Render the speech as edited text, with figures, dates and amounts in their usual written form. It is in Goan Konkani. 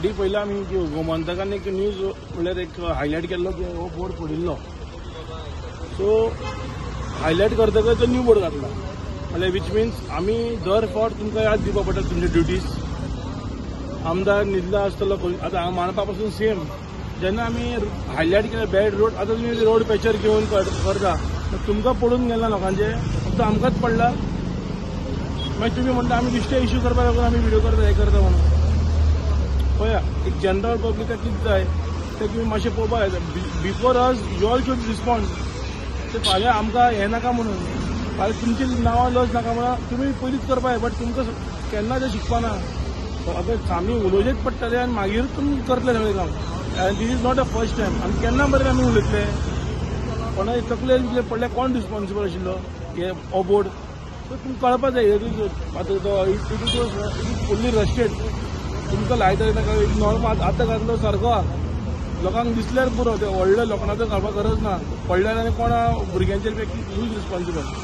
फाटीं पयलीं आमी गोमंतकान एक न्यूज म्हणल्यार एक हायलायट केल्लो की हो बोर्ड पडिल्लो. सो हायलायट करतकच तो न्यू बोर्ड घातला, म्हणल्यार which mince आमी दर फावट तुमकां याद दिवपा पडटा तुमचे ड्युटीज. आमदार न्हिदला आसतलो आतां हांगा मांडपा पासून सेम जेन्ना आमी हायलायट केले बॅड रोड, आतां तुमी रोड पॅचर घेवन करता, तुमकां पडून गेला लोकांचे, फक्त आमकांच पडला. मागीर तुमी म्हणटा आमी बेश्टे इश्यू करपाक लागून आमी व्हिडिओ करता, हें करता म्हणून. पळया, एक जनरल पब्लिकाक कितें जाय तें तुमी मातशें पळोवपाक जाय. Before us you all should respond. ते फाल्यां आमकां हें नाका म्हणून, फाल्यां तुमची नांवां लज नाका म्हणून तुमी पयलींच करपाक जाय. बट तुमकां केन्ना तें शिकपाना. आतां आमी उलोवचेंच पडटलें आनी मागीर तुमी करतले सगळें काम. आनी this is not a first time. आनी केन्ना बरें आमी उलयतले, कोणा तकलेर बिकलेर पडल्यार कोण रिस्पॉन्सिबल आशिल्लो हे हो बोर्ड? सो तुमकां कळपा जाय. आतां तो it is fully rusted. तुमकां लायता नाका, एक नॉर्मल आतां घातलो सारको आहा, लोकांक दिसल्यार पुरो. ते व्हडले लोखणाचो घालपाक गरज ना. पडल्यार आनी कोणा भुरग्यांचेर हू is responsible?